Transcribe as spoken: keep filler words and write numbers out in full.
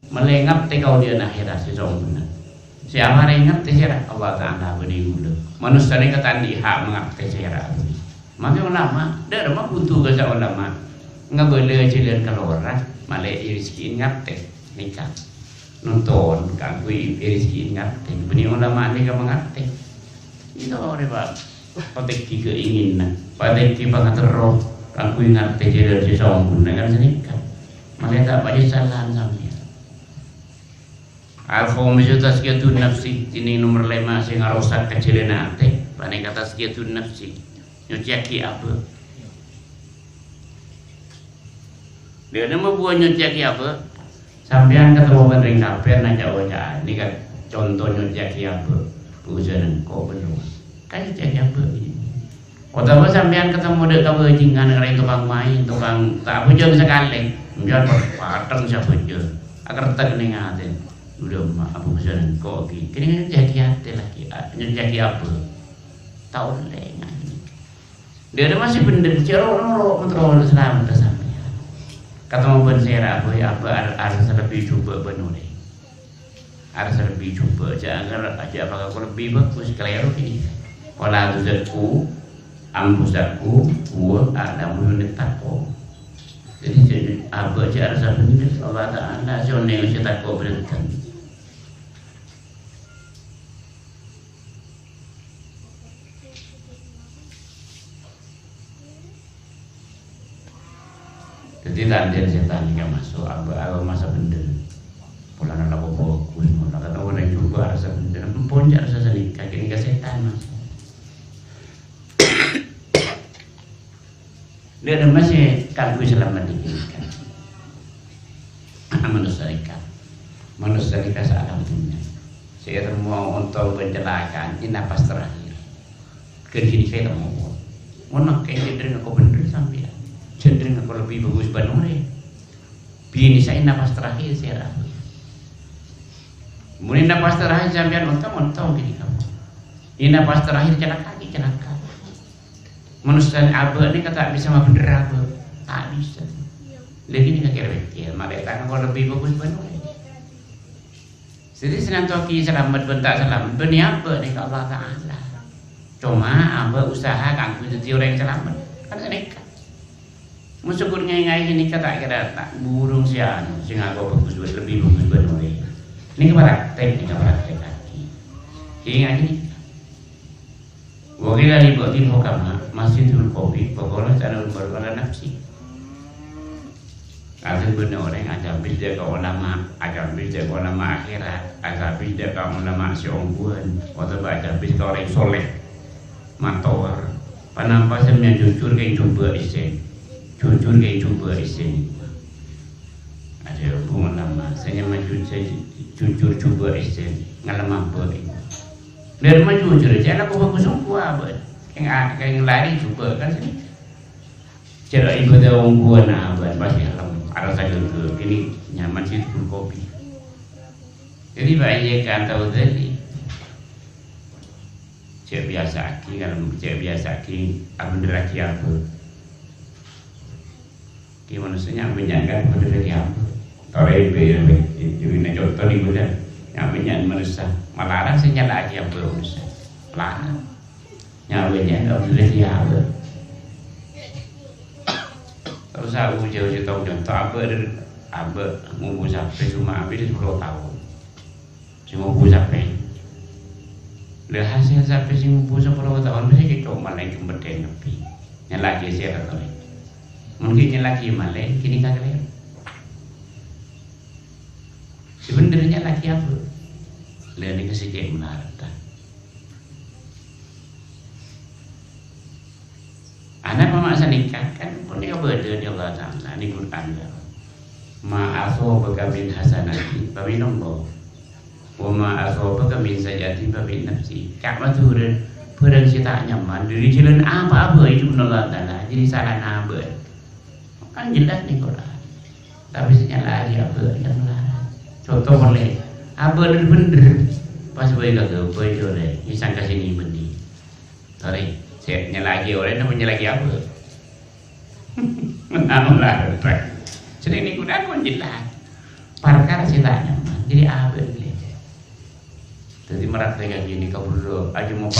Malè ngartè kaollèyan akhèrat sè sombhurna. Sè amarè ngartè sèra Allah Ta'ala bânnè ghulâ. Manossa nèka ta' andi' hak mangartè sèra. Makè ulama, dâ' remma buntu ka sa ulama. Ngabâlâ jhâlân kalowar, malè èrezki'i ngartè nèka. Nonton kaangghuy èrezki'i ngartè. Bânnè ulama nèka mangartè. Iyâ, rè, Pak. Patèngghi keinginan, patèngghi pangaterro, kaangghuy ngartè jhâlân sè sombhurna kan sanèka. Malè ta' pajhât salaan sampèyan. Al-khamisatu tazkiyatun nafsi, kènè' nomer lèma' sè ngarosak kajhâlânna atè, panèka tazkiyatun nafsi, nyocèyaghi abâ'. Dâ' remma bhuwâ nyocèyaghi abâ'? Sampèyan katemmo bân rèng kafir na ca'-oca'an, nèka conto nyocèyaghi abâ', bhâjâna engko' bân rowa. Kan nyocèyaghi abâ' ghi. Otabâ sampèyan katemmo dâ' kabhâjingan orèng tokang maèn, tokang ta' abhâjâng sakalè, sampèyan pa-, pathèng sè abhâjâng, akertèk neng atè. Udah, ma-, abhâjâng engko' ghi. Kènè' nyocèyaghi atè lagi, a-, nyocèyaghi abâ'. Ta' ollè ngajhi. Dâ' remma sè bhendher, jhâ' ro'-noro' motor salamet sampèyan. Katemmo bân sèra, boy, abâ' ar-, arassa lebbi jhubâ' bân orèng. Arassa lebbi jhubâ', jhâ' angghâr, jhâ' apakako lebbi bhâghus, kalèro kènè'. "Wa la tuzakku anfusakum, huwa a'lamu biman ittaqa." Dhâddhi, jhâ', abâ' jhâ' arassa bhendher, Allah Ta'ala sè onèng sè tako' bhârâmpan. Dhâddhi, tandhâna sètan nèka maso', abâ' aromasa bhendher. Polana lako bhâghus, mon la katemmo orèng jhubâ' arassa bhendher. Ampon, jhâ' arassa sanèka, kènè' ka sètan maso'. Dâ' remma sè kaangghuy salamet nèka? Manossa nèka. Manossa nèka saalam dhunnya. Sè ètemmo ontong bân calaka'an, è napas terakhir. Ghân ghânèka ètemmo. Mon mangkèn cèndrèng ako bhendher sampèyan. Cèndrèng ako lebbi bhâghus bân orèng. Binèsa è napas terakhir sèra. Mon è napas terakhir sampèyan ontong, ontong ghânèka. È napas terakhir calaka, ghi calaka. Manossa abâ' nèka ta' bisa mabhendher abâ'. Ta' bisa. Lagi nèka kèra-kèra, malè ta' ngako lebbi bhâghus bân orèng. Dhâddhi, sè nantowaghi salamet bân ta' salamet, bânnè abâ' nèka Allah Ta'ala. Coma abâ' usaha kaangghuy dhâddhi orèng salamet. Kan sanèka. Mon sokor ngaè-ngaè nèka ta' kèra ta' burung sè anu, sè ngako bhâghus, lebbi bhâghus bân orèng. Nèka praktek, nèka praktèkaghi. Èngaghi nèka. Wa qila li ba'dil hukama, masjidul qawmi, wa qala ta'ala barkala nafsi. Kadhâng bâdâ orèng acabis dâ' ka ulama, acabis dâ' ka ulama akhèrat, acabis dâ' ka ulama sè ongghuwân, otabâ acabis ka orèng soleh. Mator, "Ponapa sampèyan jujur kèng jhubâ' essèna? Jujur kèng jhubâ' essèna?" Adhâbu ulama, "Sè nyama ju-, sè jujur jhubâ' essèna, ngalem abâ'." Dâ' remma jujur, jhâ' la kobâ kosong kowa, bân. Kèng a-, kèng larè jhubâ' kan sini. Jhâ' la ibâdâ ongghuwân, bân, pas ngalem, arassa ghâgghâ. Kènè' nyaman sè kopi. Jadi, banyak kan tahu tadi. Cè' biyasa'aghi, kan, cè' biyasa'aghi abhendherraghi abâ'. Ghi manossa nya'-bânnya' kan abhendherraghi abâ'. Torè bâ-, bâ-, bâ-, conto nèko, nya'-bânnya' manossa. Malarat sè nyala'aghi abâ' manossa. Malarat. Nya'-bânnya' abhendherraghi abâ'. Terros aku jhâu-jhâu tao conto abâ' dâr-, abâ' ngombu sapè coma abit sapolo taon. Sè ngombu sapè. Lha, hasèl sapè sè ngombu sapolo taon, mèsè kèco' malèng kempedden kabbhi. Nyala'aghi sèra tolè. Mon ghi' nyala'aghi malèng, kènè' kakalèro. Sè bhendher nyala'aghi abâ'. Lha, nèka sè cè' malarat. Ana' mama sanèka kan, ponèka bâdâ dâri Allah Ta'ala, nèng Qur'an, kan. "Ma asabaka min hasanatin fa minallah, wa ma asabaka min sayyi'atin fa min nafsik." Ka' Madhurâ, bhârâng sè ta' nyaman, dâri jhâlân apa'a bhâi, jhâ' bân Allah Ta'ala, jadi salana abâ'. Kan jelas nèng Qur'an. Tapè sè nyala'aghi abâ' yang lain. Conto polè, abâ' bhendher. Pas bhâi kaghâbây jârèya, èsangka sè nèng bânnè. Sorry, sè nyala'aghi orèng napa nyala'aghi abâ'? Anu lah, Pak. Sè nèng Qur'an kan jelas. Parkara sè ta' nyaman, jadi abâ' lè. Dhâddhi marattè kaghinè kaburro, aja mopa